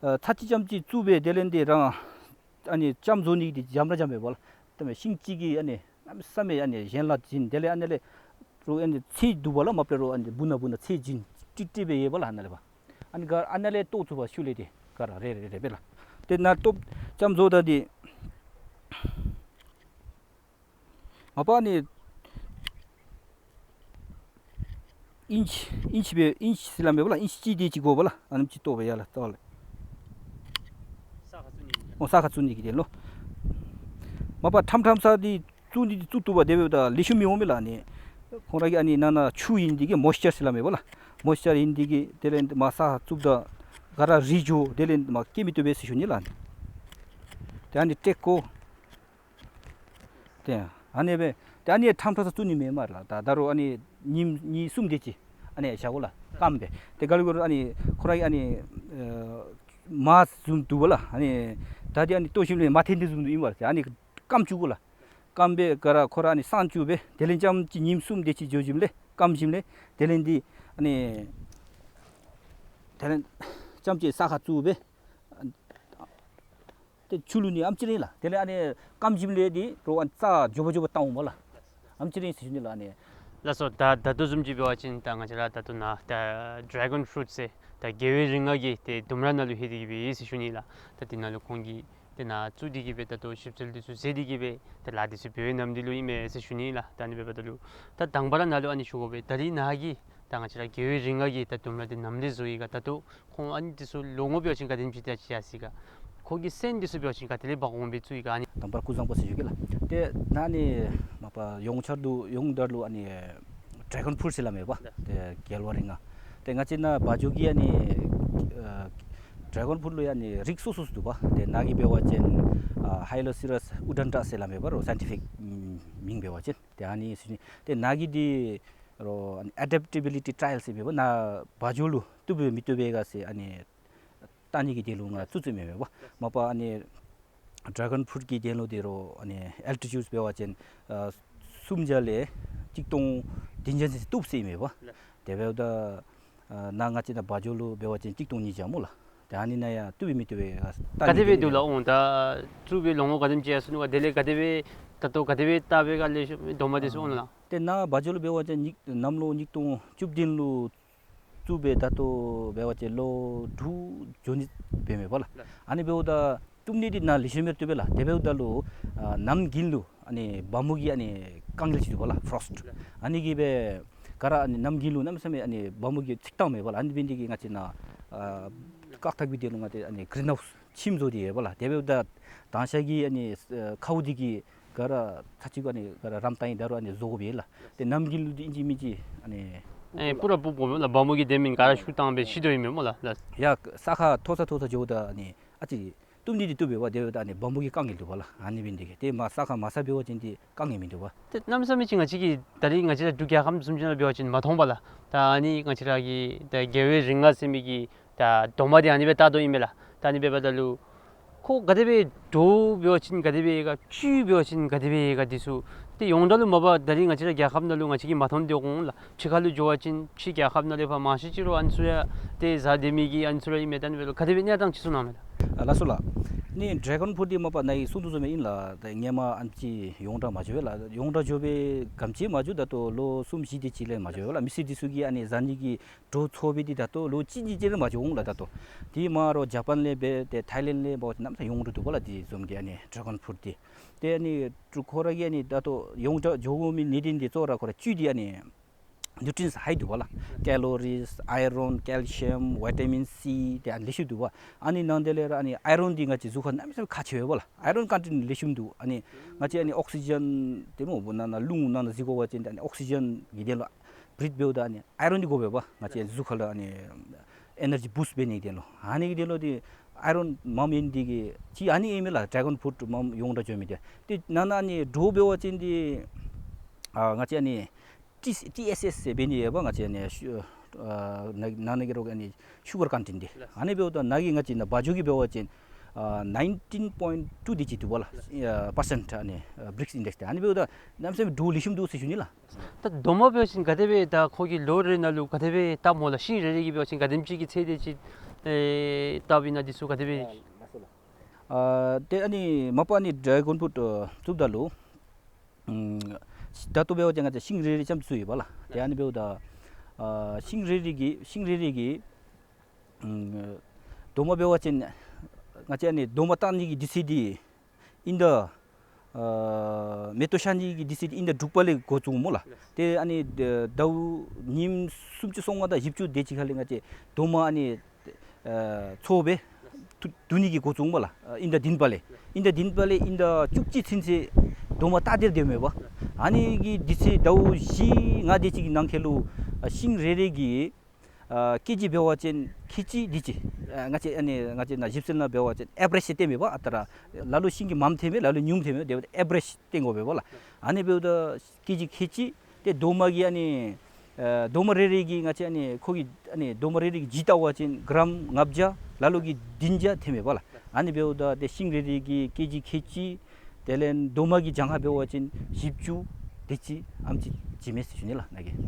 ཨ་ཚར་གཅིག་རྐྱངམ་ཅིག་བཙུགས་སྦེ་དེ་ལས་འདི་རང་ཨ་ནི་ལྕངམ་བཟོ་ནི་འདི་འཇམ་ར་འཇམ་མས་པ་ལགས། ད་མེན་ཤིང་གཅིག་གིས་ཨ་ནི་གནམ་མེད་ས་མེད་ཨ་ནི་ཡན་ལག་བྱིན། དེ་ལས་ཨ་ནི་ལས་རོགས་ཨ་ནི་ཚད་འདུག་པས་ལགས། མ་པ་རོགས་ཨ་ནི་སྦུག་ན་སྦུག་ན་ཚད་བྱིན་ཀྲིག་ཀྲི་སྦེ་ཡོད་པས་ལགས། ཨ་ནཱ་ལས་ཕར་ཨ་ནི་ག་ཨ་ནཱ་ལས་བཏོག་བཙུགས་པ་ཤུལ་ལས་འདི་ག་ར་རེ་རེ་རེ་སྦེ་ལགས། ཏེ་ནཱ་བཏོག་ལྕངམ་བཟོཝ་ད་འདི་མ་པ་ཨ་ནི་ཨིན་ཅི་ཨིན་ཅི་སྦེ་ཨིན་ཅི་ཟེར་སླབ་མས་པ་ལགས། ཨིན་ཅི་གཅིག་དེ་ཅིག་དགོ་པས་ལགས། ཨ་ནེམ་ཅིག་བཏོག་སྦེ་ཡར་ལས་བཏོག་ལས། ཨོ་ས་ཁར་བཙུགས་ནི་གི་དོན་ལུ། མ་པ་ཁྲམ་ཁྲམ་ས་འདི་བཙུགས་ནི་འདི་བཙུགས་བཏུབ་པས། དེ་འབདཝ་ད་ལེགས་ཤོམ་མི་འོང་མས་ལགས། ཨ་ནི་ཁོང་ར་གི་ཨ་ནི་ནང་ན་ཆུ་ཨིན་ནི་དེ་གིས་མོའིསི་ཅར་ཟེར་སླབ་མས་པ་ལགས། མོའིསི་ཅར་ཨིན་ནི་དེ་གིས་དེ་ལས་མར་ས་ཁར་བཙུགསཔ་ད་ག་ར་རུལ་འགྱོ། དེ་ལས་མར་སྐྱེ་མི་བཏུབ་པས་ཟེར་ཞུ་ནི་ལགས། ཨ་ནི་ཏེ་ཨ་ནི་ཏེ་ཨ་ནི་སྦེ་ཏེ་ཨ་ནི་ཁྲམ་ཁྲམ་ས་བཙུགས་ནི་མེན་མས་ལགས། ད་ད་རུང་ཨ་ནི་ཉིནམ་གཉིས་གསུམ་དེ་ཅིག་ ཨ་ནི་བཞག་དགོ་ལགས། སྐམ་སྦེ། ཏེ་ག་ལུ་གུ་ཨ་ནི་ཁོ་ར་གི་ཨ་ནི་ཨེ་མར་བཟུམ་འདུག་པ་ལགས། ཨ་ནི་ད་འདི་ཨ་ནི་ལྟོ་ཞིནམ་ལས་མར་འཐེན་ཏེ་བཟུམ་འདུག་ཨིན་པ་ལགས། ཨ་ནི་སྐམ་བཅུག་དགོ་ལགས། སྐམ་སྦེ་ག་ར་ཁོ་ར་ཨ་ནི་སངས་བཅུག་སྦེ་དེ་ལས་རྐྱངམ་ཅིག་ཉིནམ་གསུམ་དེ་ཅིག་འགྱོ་ཞིནམ་ལས་སྐམ་ཞིནམ་ལས་དེ་ལས་འདི་ཨ་ནི་དེ་ལས་རྐྱངམ་ཅིག་ས་ཁར་བཙུགས་སྦེ་ཏེ་ཆུ་བླུག་ནི་ཨམ་ཅིག་ར་ཨིན་ལགས། དེ་ལས་ཨ་ནི་སྐམ་ཞིནམ་ལས་འདི་རོ་ཨ་ནི་རྩ་མགྱོགས་པ་མགྱོགས་པ་བཏང་འོང་པ་ལགས། ཨམ་ཅིག་ར་ཨིན་ཟེར་ཞུ་ནི་ལགས། ཨ་ནི་ལགས་སོ། ད་ད་ལྟོ་བཟུམ་ཅིག་འབད་བ་ཅིན་ད་ང་བཅས་ར་ད་ལྟོ་ནཱ་ད་ཌེ་གཱོན་ཕུ་རུཊ་ཟེར་ད་རྒྱལ་བའི་རིགས་ལྔ་གི་ཏེ་ལྡུམ་ར་ནང་ལུ་ལྷོད་དེ་གི་སྦེ་ཡོད་ཟེར་ཞུ་ནི་ལགས། ད་འདི་ནང་ལུ་ཁོང་གིས་ཏེ་ནཱ་བཙུགས་ཏེ་གི་སྦེ་ད་ལྟོ་ཞིབ་འཚོལ་འདི་ཚུ་མཛད་དེ་གི་སྦེ་ཏེ་ལཱ་འདི་ཚུ་འབད་བའི་ནམ་འདི་ལུ་ཨིན་མས་ཟེར་ཞུ་ནི་ལགས། ད་ཨ་ནི་འབདཝ་ད་ལུ་ད་དང་པ་ར་ནཱ་ལུ་ཨ་ནི་ཞུ་དགོ་པས། ད་རིས་ནཱ་གིས་ད་ང་བཅས་ར་རྒྱལ་བའི་རིགས་ལྔ་གི་ད་ལྡུམ་ར་འདི་ནམ་ར་བཟོ་ཡི་ག། ད་ལྟོ་ཁོང་ཨ་ནི་འདི་ཚུ་ལོ་ངོ་འབད་བ་ཅིན་ག་དེམ་ཅིག་ད་ཅིག་ཡར་སོ་ཡི་ག། ཁོ་གི་སོན་འདི་ཚུ་འབད་བ་ཅིན་ག་ཏེ་ལས་འབག་འོང་སྦེ་བཙུགས་ཡི་ག། ཨ་ནི་དང་པ་ར་སྐུ་གཟུགས་བཟང་པོ་ཟེར་ཞུ་གེ་ལགས། ཏེ་ནཱ་ནི་མ་པ་ཡོངས་ཁྱབ་ཏུ་ཡོངས་གྲགས་ལུ་ཨ་ནི་ཌེ་གཱོན་ཕུ་རུཊ་ཟེར་སླབ་མས་པ། ཏེ་རྒྱལ་བའི་རིགས་ལྔ། ཏེ་ང་བཅས་ནཱ་བ་འཇོ་གི་ཨ་ནི་ཨ་ཌེ་གཱོན་ཕུ་རུཊ་ལུ་ཨ་ནི་རིགས་སོ་སོ་འདུག་པ། ཏེ་ནཱ་གི་འབད་བ་ཅིན་ཨ་ཧའི་ལོ་སི་རཱས་ཨུ་ཌན་ཏྲ་ཟེར་སླབ་མས་པ། རོ་སའིན་ཊི་ཕིག་མིང་འབད་བ་ཅིན། ཏེ་ཨ་ནི་ཟེར་ནི། ཏེ་ནཱ་གི་འདི་རོ་ཨ་ནི་ཨེ་ཌེབ་ཊེ་བི་ལི་ཊི་ཊ་ར་ཡལ་ཟེར་མས་པ། ནཱ་བ་འཇོ་ལུ་བཏུབ་པས་མི་བཏུབ་པས་ག་ཟེར་ཨ་ནི་བལྟ་ནི་གི་དོན་ལུ་ང་བཙུགས་བཙུགསཔ་མས་པ། མ་པ་ཨ་ནི་ཌེ་གཱོན་ཕུ་རུཊ་གི་དོན་ལུ་འདི་རོ་ཨ་ནི་ཨལ་ཊི་ཊིའུཌ་འབད་བ་ཅིན་ཨ་སུམ་བརྒྱ་ལས་གཅིག་སྟོང་བདུན་བརྒྱ་ཟེར་བཏུབ་ཟེར་མས་པ། དེ་འབདཝ་ད་ཨ་ནཱ་ང་བཅས་ནཱ་བ་འཇོ་ལུ་འབད་བ་ཅིན་གཅིག་སྟོང་ཉིས་བརྒྱ་སྨོ་ལགས། ཏེ་ཨ་ནི་ནང་ཡང་བཏུབ་པས་མི་བཏུབ་པས་ག་བལྟ་ནི་ག་དེ་སྦེ་འདུག་ལགས། འོང་ད་བཙུགས་པའི་ལོ་ངོ་ག་དེམ་ཅིག་ཡར་སོ་ནུག་ག། དེ་ལས་ག་དེ་སྦེ་ད་ལྟོ་ག་དེ་སྦེ་བཏབ་པས་ག་ལེགས་ཤོམ་རྡོག་མ་འདི་ཚུ། འོང་ལགས། ཏེ་ནཱ་བ་འཇོ་ལུ་འབད་བ་ཅིན་ཉིས་གནམ་ལོ་ཉིས་སྟོང་བཅུ་བདུན་ལུ་བཙུགས་སྦེ་ད་ལྟོ་འབད་བ་ཅིན་ལོ་དྲུག་འགྱོ་ནི་འབད་མས་པ་ལགས། ཨ་ནི་འབདཝ་ད་བཏུབ་ནི་འདི་ནཱ་ལེགས་ཤོམ་སྦེ་བཏུབ་པས་ལགས། དེ་འབདཝ་ད་ལུ་ཨ་གནམ་དགུན་ལུ་ཨ་ནི་བ་མོ་གི་ཨ་ནི་དཀའ་ངལ་ཅིག་འདུག་པ་ལགས། ཕོ་རོསཊ། ཨ་ནི་གིས་སྦེ་ག་ར་ཨ་ནི་གནམ་དགུན་ལུ་གནམ་མེད་ས་མེད་ཨ་ནི་བ་མོ་གིས་ཚིག་བཏངམ་མས་པ་ལགས། ཨ་ནི་འབད་ནི་འདི་གིས་ང་བཅས་ནཱ་ཨ་བཀག་ཐབས་ཀྱི་དོན་ལུ་ང་བཅས་ཨ་ནི་གི་རིན་ཧའུསི་ཁྱིམ་བཟོ་སྟེ་ཡོད་པ་ལགས། དེ་འབདཝ་ད་དང་ཤ་གི་ཨ་ནི་ཨ་ཁཝ་འདི་གིས་ག་ར་ཚར་གཅིག་ཨ་ནི་ག་ར་རམ་བཏང་ཡི། ད་རུང་ཨ་ནི་བཟོ་དགོ་པས་ལགས། ཏེ་གནམ་དགུན་ལུ་འདི་ཨིན་ཅི་མིན་ཅི་ཨ་ནི་ཨེ་སྤུ་ར་སྤུབ་དགོ་མས་ལགས། བ་མོ་གིས་དེ་མེན་ག་ར་ཤུགས་བཏང་སྦེ་ཤི་དོ་ཡོདཔ་མས་སྨོ་ལགས། ལགས། ཡ་ས་ཁར་མཐོ་ས་མཐོ་ས་འགྱོཝ་ད་ཨ་ནི་ཨ་ཙི་བཏུབ་ནི་འདི་བཏུབ་པས་པ། དེ་འབདཝ་ད་ཨ་ནི་བ་མོ་གི་དཀའ་ངལ་འདུག་པ་ལགས། ཨ་ནི་འབད་ནི་འདི་གིས་ཏེ་མར་ས་ཁར་མར་ས་འབད་བ་ཅིན་འདི་དཀའ་ངལ་མིན་འདུག་པ། ཏེ་གནམ་མེད་ས་མེད་ཅིག་ང་བཅས་ཀྱིས་ད་རིས་ང་བཅས་ར་འབྲུག་རྒྱལ་ཁབ་བཟུམ་ཅིག་ནང་འབད་བ་ཅིན་མ་མཐོང་པ་ལགས། ད་ཨ་ནི་ང་བཅས་ར་གི་ད་རྒྱལ་བའི་རིགས་ལྔ་ཟེར་མི་གི་ད་རྡོག་མ་འདི་ཨ་ནི་སྦེ་བཏགས་དོ་ཨིན་མས་ལགས། ད་ཨ་ནི་འབདཝ་ད་ལུ་ཁོ་ག་དེ་སྦེ་འདྲོག་འབད་བ་ཅིན་ག་དེ་སྦེ་ཡོད་ག། བཅུད་འབད་བ་ཅིན་ག་དེ་སྦེ་ཡོད་ག། འདི་ཚུ་ཏེ་ཡོངས་གྲགས་ལུ་མ་པ་ད་རིས་ང་བཅས་ར་རྒྱལ་ཁབ་ནང་ལུ་ང་བཅས་ཀྱིས་མ་མཐོང་དེ་འོང་ལགས། ཕྱི་ཁ་ལུ་འགྱོ་བ་ཅིན་ཕྱི་རྒྱལ་ཁབ་ནང་ལས་ཕར་མང་ཤོས་ཅིག་རོ་ཨ་ནི་ཚུ་ཡང་ཏེ་བཟའ་སྡོད་མི་གི་ཨ་ནི་ཚུ་ར་ཨིན་མས། ད་ཨ་ནི་འབདཝ་ལུ་ག་དེ་སྦེ་གནས་སྟངས་ཅིག་བཟོ་གནང་མས་ལགས། ཨ་ལགས་སོ་ལགས། ཨ་ནི་ཌེ་གཱོན་ཕུ་རུཊ་འདི་མ་པ་ནཱ་གིས་གསུང་དོ་བཟུམ་སྦེ་ཨིན་ལགས། ད་སྔོན་མ་ཨ་ནེམ་ཅིག་ཡོངས་གྲགས་མ་འགྱོ་བས་ལགས། ཡོངས་གྲགས་འགྱོ་བའི་ག་དེམ་ཅིག་མ་འགྱོ། ད་ལྟོ་ལོ་གསུམ་བཞི་དེ་ཅིག་ལས་མ་འགྱོ་བས་ལགས། མི་སེར་འདི་ཚུ་གིས་ཨ་ནི་བཟའ་ནི་གི་འདྲོག་ཚོར་བའི་འདི་ད་ལྟོ་ལོ་གཅིག་གཉིས་ཅིག་ར་མ་འགྱོ་འོང་ལགས། ད་ལྟོ་འདི་མ་རོ་ཇ་པཱན་ལས་འབད་དེ་ཐའི་ལེནཌ་ལས་འབད་བ་ཅིན་གནམ་མེད་ས་མེད་ཡོངས་གྲགས་འདུག་པ་ལགས། འདི་བཟུམ་གྱི་ཨ་ནི་ཌེ་གཱོན་ཕུ་རུཊ་འདི། ཏེ་ཨ་ནི་འབྲུག་ཁོ་ར་གིས་ཨ་ནི་ད་ལྟོ་ཡོངས་གྲགས་འགྱོ་དགོ་མི་གནད་དོན་འདི་གཙོ་བོ་ར་ཁོ་ར་བཅུད་འདི་ཨ་ནི་ནིའུ་ཊི་རི་ཡེནཊསི་ཧའི་འདུག་པ་ལགས། ཀེ་ལོ་རིསི་ཨའི་རོན་ཀེལ་ཤི་ཡམ་བི་ཊ་མིན་སི་ཏེ་ཨ་ནི་ལེགས་ཤོམ་འདུག་པ། ཨ་ནི་ནང་དེ་ལས་ར་ཨ་ནི་ཨའི་རོན་འདི་ང་བཅས་གཟུགས་ཁར་གནམ་མེད་ས་མེད་ཁག་ཆེ་བས་པ་ལགས། ཨའི་རོན་ཀོན་ཊེནཊ་ལེགས་ཤོམ་འདུག། ཨ་ནི་ང་བཅས་ཨ་ནི་ཨོག་སི་ཇེན་དེ་སྨོ་ནང་ན་རླུང་ནང་ན་འཛུལ་དགོ་པ་ཅིན་ཨ་ནི་ཨོག་སི་ཇེན་གྱི་དོན་ལུ་བི་རིཐ་འབདཝ་ད་ཨ་ནི་ཨའི་རོན་འདི་དགོ་པས་པ། ང་བཅས་གཟུགས་ཁར་ལུ་ཨ་ནི་ཨེ་ནར་ཇི་བུསཊ་འབད་ནི་གི་དོན་ལུ། ཨ་ནི་གི་དོན་ལུ་འདི་ཨའི་རོན་མངམ་ཨིན་འདི་གིས་ཅིག་ཨ་ནི་ཨིན་མས་ལགས། ཌེ་གཱོན་ཕུ་རུཊ་མངམ་ཡོངས་གྲགས་འགྱོ་མི་འདི། ཏེ་ནང་ན་ཨ་ནི་འདྲོག་འབད་བ་ཅིན་འདི་ཨ་ང་བཅས་ཨ་ནི་ཊི་ཨེཆ་ཨེསི་ཟེར་འབད་ནི་ཡོད་པ། ང་བཅས་ཨ་ནི་ཤུ་ཨ་ནང་ན་གི་རོ་ཨ་ནི་ཤུ་གར་ཀོན་ཊེནཊ་འདི། ཨ་ནི་འབདཝ་ད་ནཱ་གི་ང་བཅས་ནཱ་བ་འཇོ་གི་འབད་བ་ཅིན་ཨ་ནའིན་ཊིན་པོའིནཊ་ཊུ་དེ་ཅིག་འདུག་པ་ལགས། ཨ་པར་སེནཊ་ཨ་ནི་ཨ་བི་རིཀསི་ཨིན་ཌེགསི་འདི། ཨ་ནི་འབདཝ་ད་གནམ་མེད་ས་མེད་འདྲོག་ལེགས་ཤོམ་འདུག་ཟེར་ཞུ་ནི་ལགས། ད་རྡོག་མ་འབད་བ་ཅིན་ག་དེ་སྦེ་ད་ཁོ་གི་ལོ་རེ་ནང་ལུ་ག་དེ་སྦེ་བཏབ་སྨོ་ལགས། ཤིང་རེ་རེ་གིས་འབད་བ་ཅིན་ག་དེམ་ཅིག་གི་ཚད་དེ་ཅིག་ཨེ་བཏབ་ཨིན་ན་འདི་ཚུ་ག་དེ་སྦེ། ཨ་ཏེ་ཨ་ནི་མ་པ་ཨ་ནི་ཌེ་གཱོན་ཕུ་རུཊ་ཨ་བཙུགསཔ་ད་ལུ་ཨམ་ད་ལྟོ་འབད་བ་ཅིན་ང་བཅས་ཤིང་རེ་རེ་ཙམ་བཙུགས་ཡོད་པ་ལགས། ཏེ་ཨ་ནི་འབདཝ་ད་ཨ་ཤིང་རེ་རེ་གིས་ཤིང་རེ་རེ་གིས་ཨམ་རྡོག་མ་འབད་བ་ཅིན་ང་བཅས་ཨ་ནི་རྡོག་མ་བཏགས་ནི་གི་དུས་ཚོད་འདི་ཨིན་ཟླ་ཨ་མེ་ཏོག་ཤར་ནི་གི་དུས་ཚོད་འདི་ཨིན་ཟླ་དྲུག་པ་ལས་འགོ་བཙུགས་སྨོ་ལགས། ཏེ་ཨ་ནི་ཟླཝ་ཉིནམ་སུམ་ཅུ་སོ་ལྔ་དང་བཞི་བཅུ་དེ་ཅིག་ཁར་ལས་ང་བཅས་རྡོག་མ་ཨ་ནི་ཨ་ཚོ་སྦེ་བཏུ་བཏུ་ནི་གི་འགོ་བཙུགས་སྨོ་ལགས། ཨ་ཨིན་ཟླ་བདུན་པ་ལས་ཨིན་ཟླ་བདུན་པ་ལས་ཨིན་ཟླ་བཅུ་གཅིག་ཚུན་ཚོད་རྡོག་མ་བཏགས་ཏེ་ར་སྡོདཔ་མས་པ། ཨ་ནི་གི་དུས་ཚོད་ཟླཝ་བཞི་ལྔ་དེ་ཅིག་གི་ནང་འཁོད་ལུ་ཨ་ཤིང་རེ་རེ་གིས་ཨ་ཀེ་ཇི་འབད་བ་ཅིན་ཁལ་གཅིག་དེ་ཅིག། ཨ་ང་བཅས་ཨ་ནི་ང་བཅས་ནཱ་ཞིབ་འཚོལ་ནང་འབད་བ་ཅིན་ཨེ་བ་རེཇ་ཟེར་སྟོནམ་མས་པ། ཨ་རྟག་ར་ལ་ལུ་ཤིང་གིས་མངམ་ཐོནམ་མས། ལ་ལུ་ཉུངམ་ཐོནམ་མས། དེ་འབདཝ་ད་ཨེ་བ་རེཇ་སྟོན་དགོ་པས་པ་ལགས། ཨ་ནི་འབདཝ་ད་ཀེ་ཇི་ཁལ་གཅིག། ཏེ་རྡོག་མ་གི་ཨ་ནི་ ཨ་རྡོག་མ་རེ་རེ་གི་ང་བཅས་ཨ་ནི་ཁོ་གི་ཨ་ནི་རྡོག་མ་རེ་རེ་གི་ལྗིད་བལྟ་བ་ཅིན་གྲམ་ལྔ་བརྒྱ་ལ་ལུ་གིས་བདུན་བརྒྱ་ཐོནམ་མས་པ་ལགས། ཨ་ནི་འབདཝ་ད་ཏེ་ཤིང་རེ་རེ་གི་ཀེ་ཇི་ཁལ་གཅིག། དེ་ལས་རྡོག་མ་གི་གྱངས་ཁ་འབད་བ་ཅིན་བཞི་བཅུ་དེ་ཅིག་ཨ་ནེམ་ཅིག་བྱིན་མས་ཟེར་ཞུ་ནི་ལགས་ནཱ་གིས།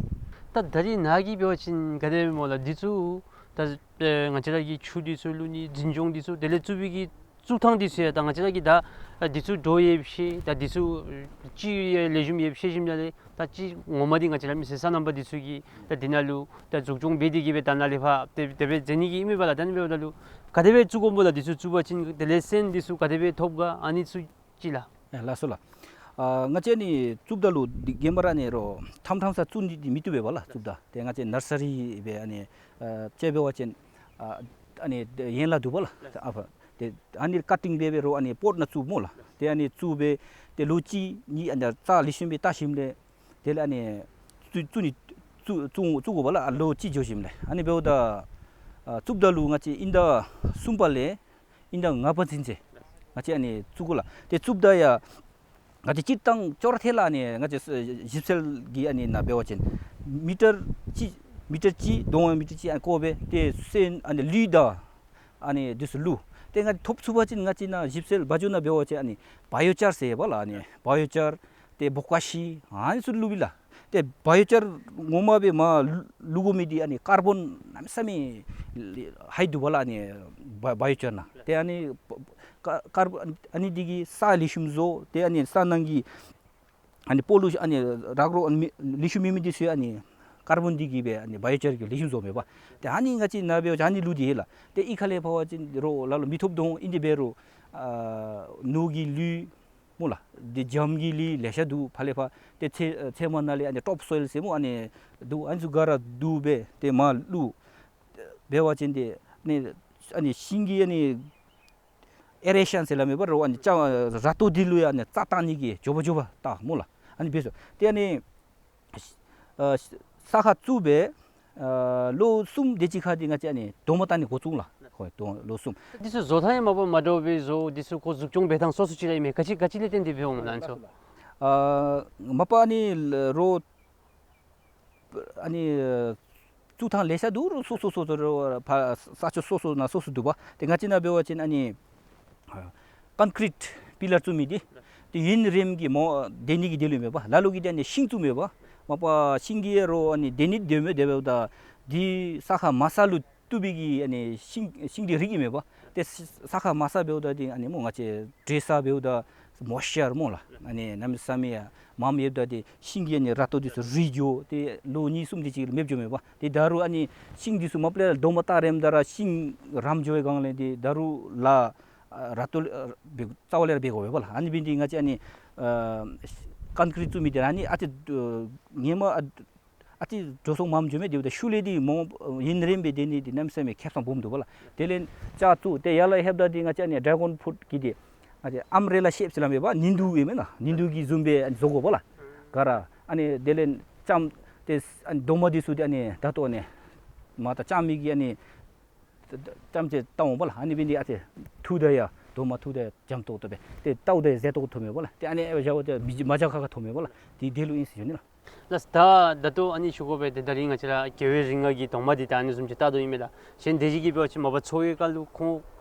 ད་ད་རིས་ནཱ་གིས་འབད་བ་ཅིན་ག་དེ་སྦེ་སྨོ་ལགས། འདི་ཚུ་ད་ཨེ་ང་བཅས་ར་གིས་ཆུ་འདི་ཚུ་བླུག་ནི་འཛིན་སྐྱོང་འདི་ཚུ་དེ་ལས་བཙུགས་པའི་གི་བཙུགས་ཐངས་འདི་ཚུ་ཡང་ད་ང་བཅས་ར་གིས་ད་ཨ་འདི་ཚུ་འདྲོག་ཡོདཔ་ཤེས། ད་འདི་ཚུ་ཅིག་ཡང་ལེགས་ཤོམ་ཡོདཔ་ཤེས་ཞིནམ་ལས་ད་ཅིག་ངོ་མ་འདི་ང་བཅས་ར་མི་སེར་སོ་ནམ་པ་འདི་ཚུ་གིས་ད་འདི་ནང་ལུ་ད་འཛུགས་སྐྱོང་འབད་དེ་གིས་སྦེ་ད་ནཱ་ལས་ཕར་དེ་དེ་སྦེ་མཛད་ནི་གི་ཨིན་མས་པ་ལགས། ད་ཨ་ནི་འབདཝ་ད་ལུ་ག་དེ་སྦེ་བཙུགས་དགོཔ་སྨོ་ལགས། འདི་ཚུ་བཙུགས་པ་ཅིན་དེ་ལས་སོན་འདི་ཚུ་ག་དེ་སྦེ་ཐོབ་ག། ཨ་ནི་ཚུ་ཅིག་ལགས། ཨེ་ལགས་སོ་ལགས། ཨ་ང་བཅས་ནི་བཙུགསཔ་ད་ལུ་འདི་ག་མ་ར་ནི་རོགས་ཐམ་ཐམ་ས་བཙུགས་ནི་འདི་མི་བཏུབ་པས་པ་ལགས། བཙུགསཔ་ད་ཏེ་ང་བཅས་ནར་སི་རི་སྦེ་ཨ་ནི་ཨ་ཅིག་འབད་བ་ཅིན་ཨ་ཨ་ནི་ཡན་ལག་འདུག་པ་ལགས། ཨ་ཕ་ཏེ་ཨ་ནི་ཀ་ཊིང་འབད་འབད་རོགས་ཨ་ནི་པོཊ་ནང་བཙུགས་སྨོ་ལགས། ཏེ་ཨ་ནི་བཙུགས་སྦེ་ཏེ་ལོ་གཅིག་གཉིས་ཨ་ནི་རྩ་ལེགས་ཤོམ་སྦེ་བལྟ་ཞིནམ་ལས་དེ་ལས་ཨ་ནི་བཙུགས་བཙུགས་ནི་བཙུགས་བཙུགས་བཙུགས་དགོ་པ་ལགས། ཨ་ལོ་གཅིག་འགྱོ་ཞིནམ་ལས། ཨ་ནི་འབདཝ་ད་ཨ་བཙུགསཔ་ད་ལུ་ང་བཅས་དབྱིན་ཟླ་གསུམ་པ་ལས་དབྱིན་ཟླ་ལྔ་པ་ཚུན་ཚོད་ང་བཅས་ཨ་ནི་བཙུགས་དགོ་ལགས། ཏེ་བཙུགསཔ་ད་ཡང་ང་བཅས་སྤྱིར་བཏང་ཅོག་ར་འཐདཔ་ལགས། ཨ་ནི་ང་བཅས་ཞིབ་འཚོལ་གྱི་ཨ་ནི་ནང་འབད་བ་ཅིན་མི་ཊར་གཅིག་མི་ཊར་གཅིག་རྡོག་མ་མི་ཊར་གཅིག་ཨ་ནི་བཀོ་སྦེ་ཏེ་སོན་ཨ་ནི་ལུད་དང་ཨ་ནི་འདི་ཚུ་བླུགས། ཏེ་ང་ཐོབ་ཚུགས་པ་ཅིན་ང་བཅས་ནཱ་ཞིབ་འཚོལ་བ་འཇོ་ནང་འབད་བ་ཅིན་ཨ་ནི་བ་ཡོ་ཅར་ཟེར་བ་ལགས། ཨ་ནི་བ་ཡོ་ཅར་ཏེ་བོ་ཀ་ཤི་ཨ་ནི་ཚུ་བླུགས་པས་ལགས། ཏེ་བ་ཡོ་ཅར་ངོ་མ་སྦེ་མར་བླུགས་དགོ་མི་འདི་ཨ་ནི་ཀར་བོན་གནམ་མེད་ས་མེད་ཧའི་འདུག་པ་ལགས། ཨ་ནི་བ་བ་ཡོ་ཅར་ནང་ཏེ་ཨ་ནི་ཀ་ཀར་བོན་ཨ་ནི་འདི་གིས་ས་ལེགས་ཤོམ་བཟོ། ཏེ་ཨ་ནི་ས་ནང་གི་ཨ་ནི་སྤོ་ལོ་ཨ་ནི་རག་རོ་ཨ་ནི་མི་ལེགས་ཤོམ་མེད་མི་འདི་ཚུ་ཨ་ནི་ཀར་བོན་འདི་གིས་སྦེ་ཨ་ནི་བ་ཡོ་ཅར་གྱིས་ལེགས་ཤོམ་བཟོཝ་མས་པ། ཏེ་ཨ་ནི་ང་བཅས་ནཱ་འབད་བ་ཅིན་ཨ་ནི་བླུགས་ཏེ་ཡོད་ལགས། ཏེ་གཡུས་ཁ་ལས་ཕར་འབད་བ་ཅིན་རོགས་ལ་ལུ་མི་ཐོབ་དོ་ཨིན། དེ་འབད་རུང་ཨ་ནོར་གྱི་ལུད་སྨོ་ལགས། འདི་འཇམ་གྱི་ལུད་ལེ་ཤ་འདུག། ཕར་ལས་ཕར་ཏེ་ཚལ་ཚལ་མ་ནང་ལས་ཨ་ནི་ཊོཔ་སོའིལ་ཟེར་སྨོ་ཨ་ནི་འདུག། ཨ་ནི་ཚུ་ག་ར་བསྡུ་སྦེ་ཏེ་མར་བླུགས། འབད་བ་ཅིན་ཏེ་ཨ་ནི་ཨ་ནི་ཤིང་གི་ཨ་ནི་ཨེ་རེ་ཤཱན་ཟེར་སླབ་མས་པ་རོགས། ཨ་ནི་ལྕང་ར་ཏོ་འདི་ལུ་ཡང་ཨ་ནི་རྩ་བཏང་ནི་གི་མགྱོགས་པ་མགྱོགས་པ་བཏང་སྨོ་ལགས། ཨ་ནི་འབད་ཞིནམ་ཏེ་ཨ་ནི་ཨ་ས་ཁ་བཙུགས་སྦེ་ཨ་ལོ་གསུམ་དེ་ཅིག་ཁར་འདི་ང་བཅས་ཨ་ནི་རྡོག་མ་བཏགས་ནི་འགོ་བཙུགས་ལགས། ཧོ་རྡོག་ལོ་གསུམ། འདི་ཚུ་བཟོ་ཐངས་ཡང་མ་པ་མ་འདྲཝ་སྦེ་བཟོ། འདི་ཚུ་ཁོ་འཛུགས་སྐྱོང་འབད་ཐངས་སོ་སོ་ཅིག་ར་ཨིན་མས། ག་ཅི་ག་ཅི་ལས་བརྟེན་ཏེ་འབདཝ་སྨོ་ལགས་ཨ་ནི་ཚུ། ཨ་མ་པ་ཨ་ནི་རོགས་ཨ་ནི་བཙུགས་ཐངས་ལེ་ཤ་འདུག་རོགས། སོ་སོ་སོ་སོ་རོགས་ཕར་ས་ཆ་སོ་སོ་ནང་སོ་སོ་འདུག་པ། ཏེ་ང་བཅས་ནཱ་འབད་བ་ཅིན་ཨ་ནི་ཨ་ཀོན་ཀྲིཊ་པི་ལར་བཙུགས་མི་འདི་ཏེ་ཡུན་རིངམོ་གི་མོ་སྡོད་ནི་གི་དོན་ལུ་མས་པ། ལ་ལུ་གིས་ཏེ་ཨ་ནི་ཤིང་བཙུགས་མས་པ། མ་པ་ཤིང་གིས་རོགས་ཨ་ནི་སྡོད་ནི་སྡོདཔ་མས། དེ་འབདཝ་ད་འདི་ས་ཁ་དམའ་ས་ལུ་བཏུབ་པའི་གི་ཨ་ནི་ཤིང་ཤིང་འདི་རིགས་ཨིན་མས་པ། ཏེ་ས་ས་ཁ་དམའ་ས་འབདཝ་ད་འདི་ཨ་ནི་སྨོ་ང་བཅས་དྲོད་ས་འབདཝ་ད་མོའིས་ཅར་སྨོ་ལགས། ཨ་ནི་གནམ་མེད་ས་མེད་ཡང་མངམ་ཡོདཔ་ད་འདི་ཤིང་གི་ཨ་ནི་ར་ཏོ་འདི་ཚུ་རུལ་འགྱོ། ཏེ་ལོ་གཉིས་གསུམ་དེ་ཅིག་ལས་མེདཔ་འགྱོཝ་མས་པ། ཏེ་ད་རུང་ཨ་ནི་ཤིང་འདི་ཚུ་མ་པ་ལས་རྡོག་མ་བཏགས་རནམ་ད་ར་ཤིང་རམ་འགྱོ་བའི་སྒང་ལས་འདི་ད་རུང་ལཱ་ཨ་ར་ཏོ་ཨ་འབད་རྩ་བ་ལས་ར་འབད་དགོ་པས་པ་ལགས། ཨ་ནི་འབད་ནི་འདི་ང་བཅས་ཨ་ནི་ཨ་ཀོན་ཀྲིཊ་བཙུགས་མི་འདི་ར་ཨ་ནི་ཨ་ཙི་ཨ་ཧེ་མ་ཨ་ཨ་ཙི་འགྲོ་སོང་མངམ་འགྱོཝ་མས། དེ་འབདཝ་ད་ཤུལ་ལས་འདི་མོ་ཡུན་རིངམོ་སྦེ་སྡོད་ནི་འདི་གནམ་མེད་ས་མེད་ཁེ་སང་སྦོམ་འདུག་པ་ལགས། དེ་ལས་ལྕགས་བཙུགས་ཏེ་ཡར་ལས་ལྷོདཔ་ད་འདི་ང་བཅས་ཨ་ནི་ཌེ་གཱོན་ཕུཊ་གི་འདི་ཨ་ཙི་ཨམ་བྷེ་རེ་ལ་ཤེབ་ཟེར་སླབ་མས་པ། ཉི་གདུགས་ཨིན་མེན་ན། ཉི་གདུགས་ཀྱི་བཟུམ་སྦེ་ཨ་ནི་བཟོ་དགོ་པ་ལགས། ག་ར་ཨ་ནི་དེ་ལས་ལྕངམ་ཏེ་ཨ་ནི་རྡོག་མ་འདི་ཚུ་འདི་ཨ་ནི་ད་ལྟོ་ཨ་ནི་མ་ད་ལྕང་མི་གི་ཨ་ནི་ལྕངམ་ཅིག་བཏང་འོང་པ་ལགས། ཨ་ནི་འབད་ནི་འདི་ཨ་ཙི་འཐུ་ད་ཡང་རྡོག་མ་འཐུ་ད་ཡང་འཇམ་ཏོག་ཏོ་སྦེ་ཏེ་བལྟཝ་ད་ཡང་མཛེས་ཏོག་ཏོ་མས་པ་ལགས། ཏེ་ཨ་ནི་ཨེ་བཞག་པ་ཏེ་མི་མ་འཇམ་ཁ་ཁ་ཐོནམ་མས་པ་ལགས། འདི་དེ་ལུ་ཨིན་ཟེར་ཞུ་ནི་ལགས། ལགས་ད་ད་ལྟོ་ཨ་ནི་ཞུ་དགོ་པས། ཏེ་ད་རིས་ང་བཅས་ར་རྒྱལ་བའི་རིགས་ལྔ་གི་རྡོག་མ་འདི་ད་ཨ་ནི་བཟུམ་ཅིག་བཏགས་དོ་ཨིན་མས་ལགས། གཞན་དེ་ཅིག་གིས་འབད་བ་ཅིན་མ་པ་འཚོ་བའི་སྐབས་ལུ་ཁོང་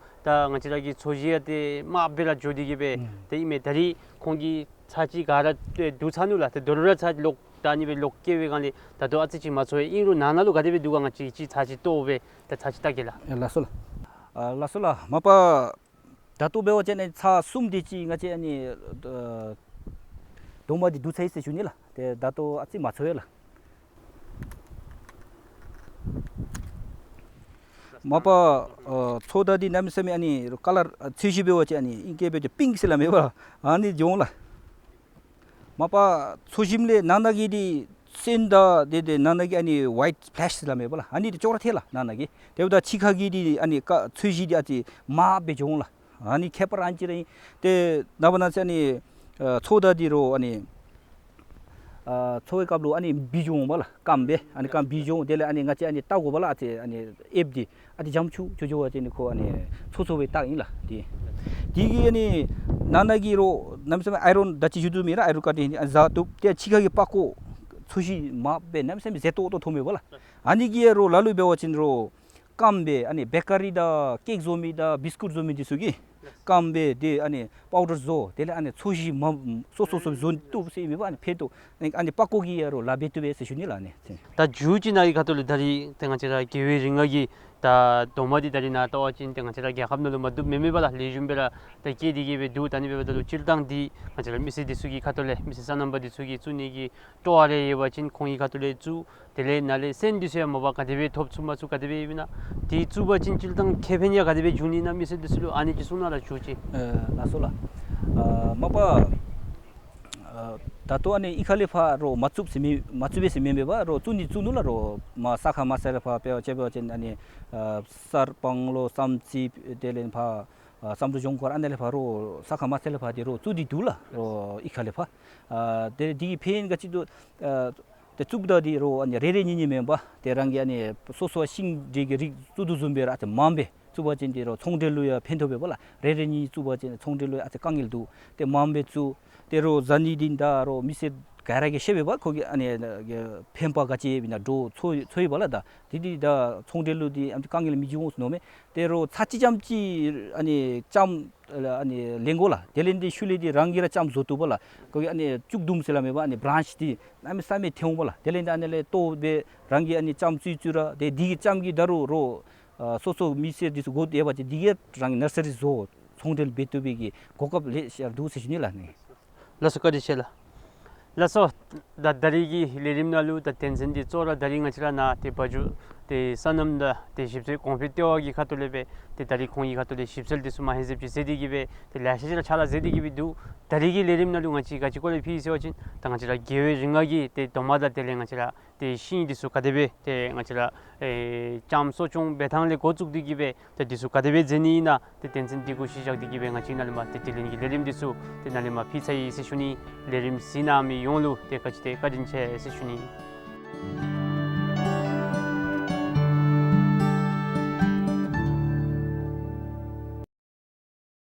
ད་ང་བཅས་ར་གི་འཚོ་གཞི་ཡང་ཏེ་དམའ་སྦེ་ར་འགྱོ་སྟེ་གིས་སྦེ་ཨུམ་ཏེ་ཨིན་མས། ད་རིས་ཁོང་གིས་ཚར་གཅིག་ག་ར་ཏེ་བསྡུ་ཚར་ནུག་ལགས། ཏེ་དོ་རུང་ར་ཚར་ལོག་ད་ཨ་ནི་སྦེ་ལོག་སྐྱེ་བའི་སྒང་ལས་ད་ལྟོ་ཨ་ཙི་ཅིག་མ་འཚོ་བས། ཨིན་རུང་ནང་ན་ལུ་ག་དེ་སྦེ་འདུག་ག་ང་བཅས་ཅིག་ཚར་གཅིག་བལྟ་སྦེ་ད་ཚར་གཅིག་བལྟ་གེ་ལགས། ཨེ་ལགས་སོ་ལགས། ཨ་ལགས་སོ་ལགས། མ་པ་ད་ལྟོ་འབད་བ་ཅིན་ཨ་ནི་ཚར་གསུམ་དེ་ཅིག་ང་བཅས་ཨ་ནི་ཨ་རྡོག་མ་འདི་བསྡུ་ཚར་ཡི་ཟེར་ཞུ་ནི་ལགས། ཏེ་ད་ལྟོ་ཨ་ཙི་མ་འཚོ་བས་ལགས། མ་པ་ཨ་འཚོཝ་ད་འདི་གནམ་མེད་ས་མེད་ཨ་ནི་ཀ་ལར་ཨ་ཚོས་གཞི་འབད་བ་ཅིན་ཨ་ནི་ཨིང་སྐད་འབད་བ་ཅིན་པིངཀ་ཟེར་སླབ་མས་པ། ཨ་ནི་འགྱོ་འོང་ལགས། མ་པ་འཚོ་ཞིནམ་ལས་ནང་ན་གི་འདི་སོན་དང་དེ་དེ་ནང་ན་གི་ཨ་ནི་ཝའིཊ་སི་པེ་ལེཤ་ཟེར་སླབ་མས་པ་ལགས། ཨ་ནི་འདི་ཅོག་ར་འཐད་ལགས་ནང་ན་གི། དེ་འབདཝ་ད་ཕྱི་ཁ་གི་འདི་ཨ་ནི་ཀ་ཚོས་གཞི་འདི་ཨ་ཙི་དམར་སྦེ་འགྱོ་འོང་ལགས། ཨ་ནི་ཁྱད་པར་ཨ་ནི་ཅིག་ར་ཨིན། ཏེ་ནངས་པ་གནངས་ཚེ་ཨ་ནི་ཨ་འཚོཝ་ད་འདི་རོགས་ཨ་ནི་ཨ་འཚོ་བའི་སྐབས་ལུ་ཨ་ནི་བུད་འགྱོ་འོང་པ་ལགས། སྐམ་སྦེ་ཨ་ནི་སྐམ་བུད་འགྱོ་འོང་། དེ་ལས་ཨ་ནི་ང་བཅས་ཨ་ནི་བལྟ་དགོ་པ་ལགས། ཨ་ཙི་ཨ་ནི་ཨེབ་འདི་ཨ་ཙི་འཇམ་ཅུག་ཅུ་འགྱོ་བ་ཅིན་ཁོ་ཨ་ནི་འཚོ་འཚོ་བའི་རྟགས་ཨིན་ལགས། འདི་འདི་གིས་ཨ་ནི་ནང་ན་གི་རོགས་གནམ་མེད་ས་མེད་ཨའི་རོན་ད་ཅི་ཞུ་དོ་མེན་ན། ཨའི་རོན་ཀ་ཊིང་ཨ་ནི་བཟའ་བཏུབ། ཏེ་ཕྱི་ཁ་གི་པགས་ཀོ་ ཚོས་གཞི་མ་སྦེ་གནམ་མེད་ས་མེད་མཛེས་ཏོག་ཏོ་མཐོངམ་མས་པ་ལགས། ཨ་ནི་གིས་ཡང་རོགས་ལ་ལུ་འབད་བ་ཅིན་རོགས་སྐམ་སྦེ་ཨ་ནི་བེ་ཀ་རི་དང་ཀེཀ་བཟོ་མི་དང་བིསི་ཀུཊ་བཟོ་མི་འདི་ཚུ་གིས་སྐམ་སྦེ་ཏེ་ཨ་ནི་པའུ་ཌར་བཟོ། དེ་ལས་ཨ་ནི་ཚོས་གཞི་མ་སོ་སོ་སོ་བཟོ་བཏུབ་ཟེར་མས་པ། ཨ་ནི་ཕན་ཐོགས་ཨ་ནི་པགས་ཀོ་གིས་ཡང་རོགས་ལཱ་འབད་བཏུབ་པས་ཟེར་ཞུ་ནི་ལགས། ཨ་ནི་ད་མཇུག་ཅིག་ནཱ་གི་ཁ་ཐུག་ལས་ད་རིས་ཏེ་ང་བཅས་ར་རྒྱལ་བའི་རིགས་ལྔ་གི་ད་རྡོག་མ་འདི་ད་རིས་ནཱ་བལྟ་བ་ཅིན་ཏེ་ང་བཅས་ར་རྒྱལ་ཁབ་ནང་ལུ་མ་བཏུབ་མེན་མས་པ་ལགས། ལེགས་ཤོམ་སྦེ་ར་ད་སྐྱེས་ཏེ་གི་སྦེ་འདུག། ད་ཨ་ནི་འབདཝ་ད་ལུ་སྤྱིར་བཏང་འདི་ང་བཅས་ར་མི་སེར་འདི་ཚུ་གི་ཁ་ཐུག་ལས་མི་སེར་སོ་ནམ་པ་འདི་ཚུ་གིས་བཙུགས་ནི་གི་སྤྲོ་བ་རེ་ཡོད་པ་ཅིན་ཁོང་གི་ཁ་ཐུག་ལས་བཙུགས། དེ་ལས་ནཱ་ལས་སོན་འདི་ཚུ་ཡང་མ་པ་ག་དེ་སྦེ་ཐོབ་ཚུགས་མ་ཚུགས་ག་དེ་སྦེ་ཡོདཔ་ཨིན་ན། དེ་བཙུགས་པ་ཅིན་སྤྱིར་བཏང་ཁེ་ཕན་ཡང་ག་དེ་སྦེ་འབྱུང་ནི་ཨིན་ན་མི་སེར་འདི་ཚུ་ལུ་ཨ་ནི་ཅིག་གསུང་གནང་ལགས་མཇུག་ཅིག། ཨེ་ལགས་སོ་ལགས། ཨ་མ་པ་ཨ་ད་ལྟོ་ཨ་ནི་གཡུས་ཁ་ལས་ཕར་རོགས་མ་བཙུགས་ཟེར་མི་མ་བཙུགས་པས་ཟེར་མི་མེན་པས་པ། རོགས་བཙུགས་ནི་བཙུགས་ནུག་ལགས། རོགས་མར་ས་ཁ་མར་ས་ལས་ཕར་དཔེ་ཅིག་འབད་བ་ཅིན་ཨ་ནི་ཨ་གསར་སྤང་ལོ་བསམ་རྩེ་དེ་ལས་ཕར་ཨ་བསམ་གྲུབ་ལྗོངས་མཁར་ཨ་ནཱ་ལས་ཕར་རོགས་ས་ཁ་མར་ས་ལས་ཕར་ཏེ་རོགས་བཙུགས་ཏེ་འདུག་ལགས། རོགས་གཡུས་ཁ་ལས་ཕར། ཨ་དེ་འདི་གིས་ཕན་ག་ཅི་འདུག། ཨ་ཏེ་བཙུགསཔ་ད་འདི་རོགས་ཨ་ནི་རེ་རེ་གཉིས་གཉིས་མེན་པར་ཏེ་རང་གི་ཨ་ནི་སོ་སོ་ཤིང་འབྲས་ཀྱི་རིགས་བཙུགས་དོ་བཟུམ་སྦེ་ར་ཨ་ཙི་མངམ་སྦེ་བཙུགས་པ་ཅིན་འདི་རོགས་ཚོང་འབྲེལ་ལུ་ཡང་ཕན་ཐོགས་པས་པ་ལགས། རེ་རེ་གཉིས་གཉིས་བཙུགས་པ་ཅིན་ཚོང་འབྲེལ་ལུ་ཡང་ཨ་ཙི་དཀའ་ངལ་འདུག། ཏེ་མངམ་སྦེ་བཙུགས། ཏེ་རོགས་བཟའ་ནི་འདི་ད་རོགས་མི་སེར་ག་ར་གིས་ཤེས་པས་པ། ཁོ་གི་ཨ་ནི་ཕན་པ་ག་ཅི་ཨིན་ན་འདྲོག་ཚོར་ཚོར་ཡི་པ་ལགས། ད་འདི་འདི་ད་ཚོང་འབྲེལ་ལུ་འདི་ཨ་ཙི་དཀའ་ངལ་མི་འབྱུང་ཟེར་མནོཝ་མས། ཏེ་རོགས་ཚར་གཅིག་ཙམ་ཅིག་ཨ་ནི་ལྕངམ་ཨ་ནི་ལེན་དགོ་ལགས། དེ་ལས་འདི་ཤུལ་ལས་འདི་རང་གིས་ར་ལྕངམ་བཟོ་བཏུབ་པ་ལགས། ཁོ་གི་ཨ་ནི་ལྕུག་དུམ་ཟེར་སླབ་མས་པ། ཨ་ནི་བརཱནཆ་འདི་གནམ་མེད་ས་མེད་ཐོན་འོང་པ་ལགས། དེ་ལས་འདི་ཨ་ནི་ལས་ལྟོ་སྦེ་རང་གིས་ཨ་ནི་ལྕངམ་བཙུགས་བཙུགས་ར་ཏེ་འདི་གི་ལྕངམ་གིས་ད་རུང་རོགས་ཨ་སོ་སོ་མི་སེར་འདི་ཚུ་དགོ་ཡོད་པ་ཅིན་འདི་གིས་རང་ནར་སི་རི་བཟོ་ཚོང་འབྲེལ་འབད་བཏུབ་པའི་གི་གོ་སྐབས་ལེ་ཤ་འདུག་ཟེར་ཞུ་ནི་ལགས། ཨ་ནི། ལགས་སོ་བཀའ་དྲིན་ཆེ་ལགས། ལགས་སོ། ད་ད་རིས་ཀྱི་ལས་རིམ་ནང་ལུ་ད་དོན་ཚན་འདི་གཙོ་བོ་ར་ད་རིས་ང་བཅས་ར་ནཱ་ཏེ་བ་ཕྱུགས་ཏེ་སོ་ནམ་དང་ཏེ་ཞིབ་འཚོལ་གོང་འཕེལ་ལྟེ་བ་གི་ཁ་ཐུག་ལས་སྦེ་ཏེ་ད་རིས་ཁོང་གི་ཁ་ཐུག་ལས་ཞིབ་འཚོལ་འདི་ཚུ་མ་ཧེ་ཟེབ་ཅིག་མཛད་དེ་གི་སྦེ་ཏེ་ལེ་ཤ་ཅིག་ར་ཕྱག་ལཱ་མཛད་དེ་གི་སྦེ་འདུག། ད་རིས་ཀྱི་ལས་རིམ་ནང་ལུ་ང་བཅས་ག་ཅི་སྐོར་ལས་ཕུལ་ཡི་ཟེར་བ་ཅིན་ད་ང་བཅས་ར་རྒྱལ་བའི་རིགས་ལྔ་གི་ཏེ་རྡོག་མ་དང་དེ་ལས་ང་བཅས་ར་ཏེ་ཤིང་འདི་ཚུ་ག་དེ་སྦེ་ཏེ་ང་བཅས་ར་ཨེ་ལྕངམ་གསོ་སྐྱོང་འབད་ཐངས་ལས་འགོ་བཙུགས་ཏེ་གི་སྦེ་ཏེ་འདི་ཚུ་ག་དེ་སྦེ་མཛད་ནི་ཨིན་ན་ཏེ་དོན་ཚན་འདི་གུ་གཞི་བཞག་སྟེ་གི་སྦེ་ང་བཅས་ནཱ་ལས་མར་ཏེ་དྲི་ལན་གྱི་ལས་རིམ་འདི་ཚུ་ཏེ་ནཱ་ལས་མར་ཕུལ་ཚར་ཡི་ཟེར་ཞུ་ནི། ལས་རིམ་གཟིགས་གནང་མི་ཡོངས་ལུ་ཏེ་བཀའ་དྲིན་ཏེ་བཀའ་དྲིན་ཆེ་ཟེར་ཞུ་ནི།